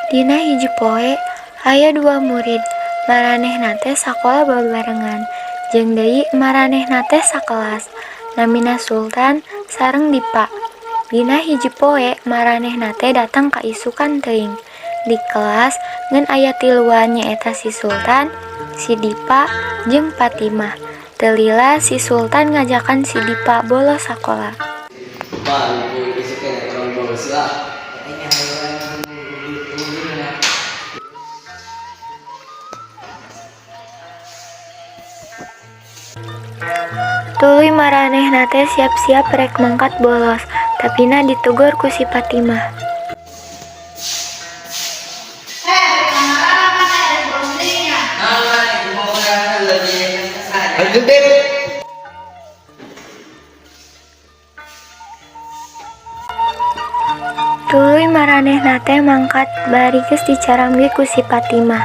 Dina hiji poe aya dua murid, maranehna teh sakola babarengan, jeung deui maranehna teh sakelas, namina Sultan sareng Dipa. Dina hiji poe maranehna teh datang kaisukan teuing. Di kelas ngan aya tiluan, nyaeta si Sultan, si Dipa, jeung Fatimah. Teu lila si Sultan ngajakan si Dipa bolos sakola. Pak, isuk keneh urang bolos lah. Kayaknya hayang guru. Tuluy maranehna teh siap-siap rek mangkat bolos, tapina ditegur ku si Fatimah. Heh, kamarana mana ada bolos deui nya? Ayo, Dip. Tuluy maranehna teh mangkat bari geus dicaramge ku si Fatimah.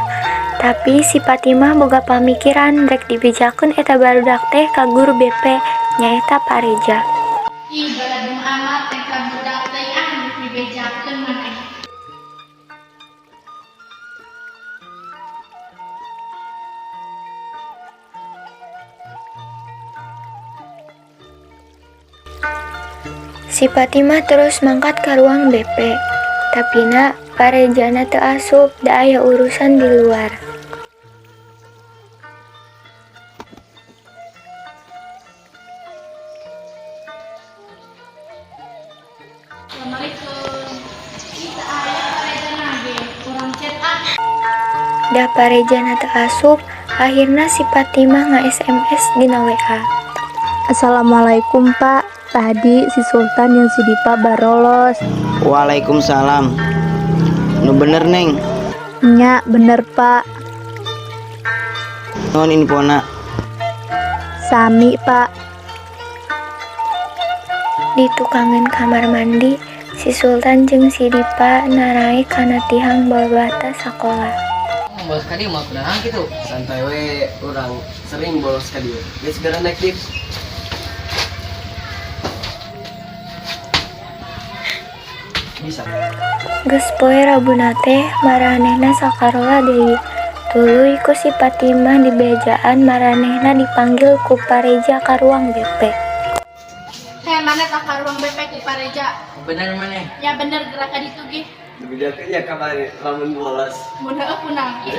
Tapi si Fatimah boga pamikiran rek dibejakeun eta barudak teh ka guru BP, nyaeta Pak Reja. Ih, baladung amat eta budak teh, ah, dibejakeun maneh. Si Fatimah terus mangkat ka ruang BP. Tapina Pak Rejana teu asup, da aya urusan di luar. Assalamualaikum. Ih, teu aya Pak Rejana ge. Urang chat ah. Da Pak Rejana teu asup, akhirna si Fatimah nga-SMS dina WA. Assalamualaikum, Pak. Tadi si Sultan jeung si Dipa barolos. Waalaikumsalam. Nu bener, Neng? Nya, bener, Pak. Nuhun infona. Sami, Pak. Di tukangan kamar mandi, si Sultan jeung si Dipa naraek kana tihang babata sakola. Bolos ka dieu mah kunaon gitu. Santai we, urang sering bolos ka dieu. Geus, segera naik, Dip. Bisa. Geus poe Rabuna teh maranehna sakarola deui. Tuluy ku si Fatimah dibejaan, maranehna dipanggil ku Pak Reja ka ruang BP. Heh, maneh tah ka ruang BP ku Pak Reja? Bener maneh? Ya bener, gerak ka ditu ge. Dibejakeun ya kamari lamun bolos. Mun heueuh kunaon?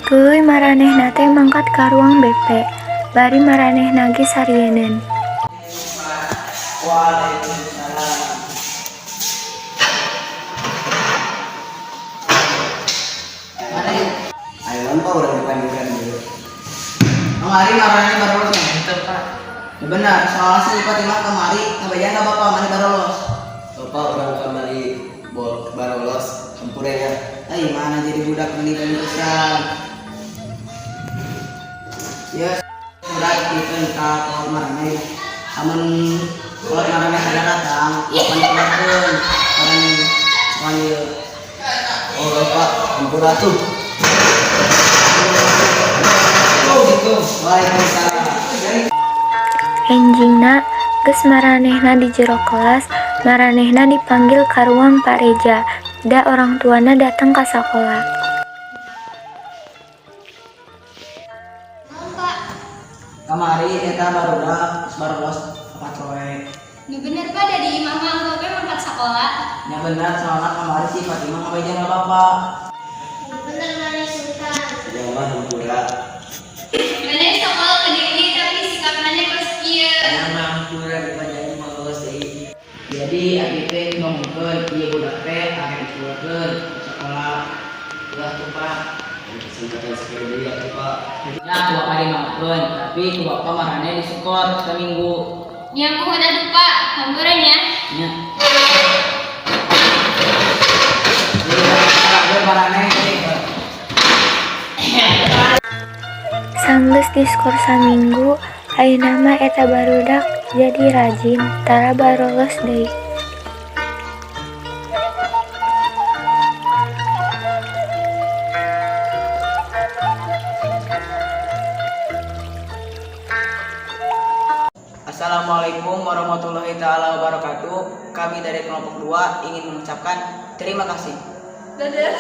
Tuluy maranehna teh mangkat ka ruang BP. Bari maranehna ge sarieun. Waalaikumsalam. Ayo lampa urang dipanggilkan dulu. Kamari maraneh barolos nya? Henteu, Pak. Ya benar, soalnya si Fatimah kamari ngabejaan ka bapak maneh barolos. Bapak, urang kamari bol barolos, hampura ya. Eh, maneh jadi budak meni pisan. Ya, surat itu ka kolot maraneh. Amun kolot maraneh kada datang, bapak dikeluarkeun. Maraneh sekolah ieu. Oh, Bapak, hampura tuh. Oh, gitu. Waalaikumsalam. Enjingna geus maranehna di jero kelas, maranehna dipanggil ka ruang Pak Reja. Da orang tuana datang ka sakola. Naon, Pak? Kamari eta barudak geus barolos opat poe. Nu bener, Pak, dari imah mah engke we mangkat sakola. Ya benar, soalnya kamari si Fatimah ngabejaan ka bapak. Bener maneh, Sultan. Ya mah hampura. Maneh sekolah ke diri tapi sikap maneh kos kieu. Ya mah hampura, dipanjangi mah lolos deui. Jadi abi teh ngomongkeun ieu budak teh arek dikeluarkeun sekolah. Ulah tuh, Pak. Kesempatan sekali deui atuh, Pak. Ya ku bapak dimaafkeun, tapi ku bapak maraneh diskor saminggu. Nya muhun atuh, Pak, hampura nya. Nya. Jadi maraneh. Sanggeus diskor saminggu, ayeuna mah eta barudak jadi rajin, tara barolos deui. Assalamualaikum warahmatullahi taala wabarakatuh. Kami dari kelompok 2 ingin mengucapkan terima kasih. Dadah.